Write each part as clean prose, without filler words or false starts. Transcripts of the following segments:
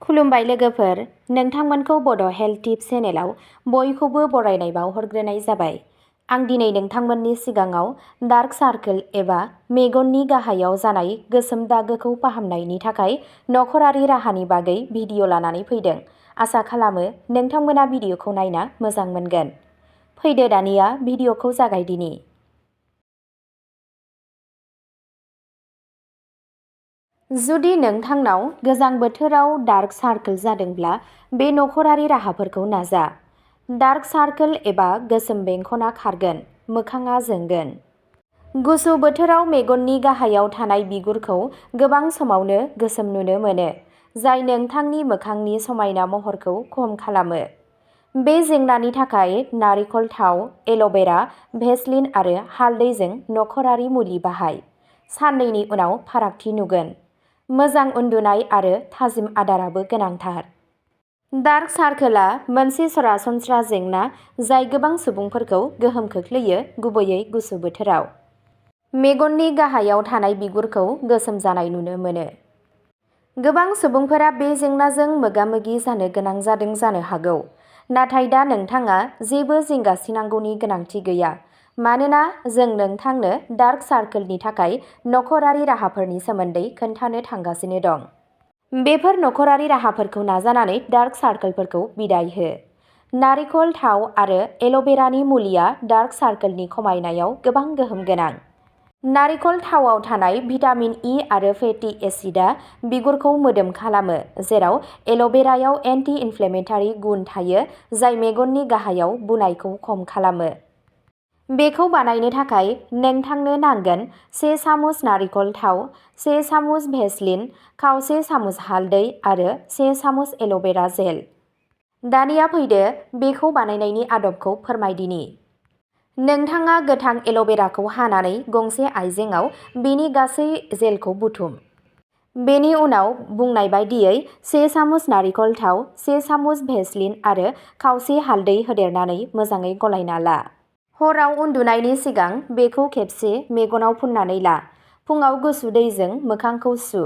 खुलुमबाय लोगोफोर, नोंथांमोनखौ बड' हेल्थ टिप्स चेनेलाव बयखौबो बरायनाय बावहरग्रोनाय जाबाय। आं दिनै नोंथांमोननि सिगाङाव डार्क सार्कोल एबा मेगननि गाहायाव जानाय गोसोम दागोखौ फाहामनायनि थाखाय नखरारि राहानि बागै भिडिअ लानानै फैदों। आसा खालामो नोंथांमोना भिडिअखौ नायना मोजां मोनगोन। फैदो दानिया भिडिअखौ जागायदिनि। जुदि नोंथांनाव गोजां बोथोराव डार्क सार्कोल जादोंब्ला बे नखरारि राहाफोरखौ नाजा। डार्क सार्कोल एबा गोसोम बेंखना खारगोन, मोखाङा जोंगोन। गुसु बोथोराव मेगननि गाहायाव थानाय बिगुरखौ गोबां समावनो गोसोम नुनो मोनो, जाय नोंथांनि मोखांनि समायना महरखौ खम खालामो। बे जेंनानि थाखाय नारिखल थाव, एल'भेरा, भेसलिन आरो हालदैजों नखरारि मुलि बाहाय। साननैनि उनाव फारागथि नुगोन। मोजां उन्दुनाय आरो थाजिम आदाराबो गोनांथार। डार्क सार्कोलआ मोनसे सरासनस्रा जेंना जाय गोबां सुबुंफोरखौ गोहोम खोख्लैयो, गुबैयै गुसु बोथोराव। मेगननि गाहायाव थानाय बिगुरखौ गोसोम जानाय नुनो मोनो। गोबां सुबुंफोरा बे जेंनाजों मोगा-मोगि जानो गोनां जादों जानो हागौ, नाथाय दा नोंथाङा जेबो जिंगासिनांगौनि गोनांथि गैया, मानोना जों नोंथांनो डार्क सार्कोलनि थाखाय नखरारि राहाफोरनि सोमोन्दै खोन्थानो थांगासिनो दं। बेफोर नखरारि राहाफोरखौ नाजानानै डार्क सार्कोलफोरखौ बिदाय हो। नारिखल थाव आरो एल'भेरानि मुलिया डार्क सार्कोलनि खमायनायाव गोबां गोहोम गोनां। नारिखल थावआव थानाय भिटामिन इ आरो फेटि एसिडआ बिगुरखौ मोदोम खालामो, जेराव एल'भेरायाव एन्टि-इनफ्लेमेटरि गुन थायो जाय मेगननि गाहायाव बुनायखौ खम खालामो। बेखौ बानायनो थाखाय नोंथांनो नांगोन 1 सामुस नारिखल थाव, 1 सामुस भेसलिन, खावसे सामुस हालदै आरो 1 सामुस एल'भेरा जेल। दानिया फैदो बेखौ बानायनायनि आदबखौ फोरमायदिनि। नोंथाङा गोथां एल'भेराखौ हानानै गंसे आइजेंआव बेनि गासै जेलखौ बुथुम। बेनि उनाव बुंनाय बायदियै 1 सामुस नारिखल थाव, 1 सामुस भेसलिन आरो खावसे हालदै होदेरनानै मोजाङै गलायना ला। हराव उन्दुनायनि सिगां बेखौ खेबसे मेगनाव फुननानै ला। फुंआव गुसु दैजों मोखांखौ सु।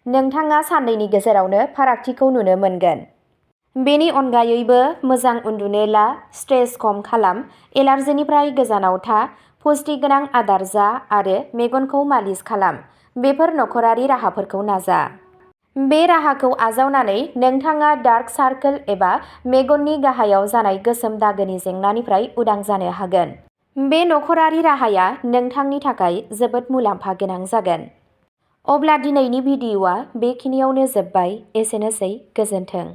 नोंथाङा साननैनि गेजेरावनो फारागथिखौ नुनो मोनगोन। बेनि अनगायैबो मोजां उन्दुनो ला, स्ट्रेस खम खालाम, एलार्जिनिफ्राय गोजानाव था, पुष्टिगोनां आदार जा आरो मेगनखौ मालिस खालाम। बेफोर नखरारि राहाफोरखौ नाजा। बे राहाखौ आजावनानै नोंथाङा डार्क सार्कोल एबा मेगननि गाहायाव जानाय गोसोम दागोनि जेंनानिफ्राय उदां जानो हागोन। बे नखरारि राहाया नोंथांनि थाखाय जोबोद मुलाम्फा गोनां जागोन। अब्ला दिनैनि भिडिअ'आ बेखिनियावनो जोब्बाय। एसेनोसै, गोजोन्थों।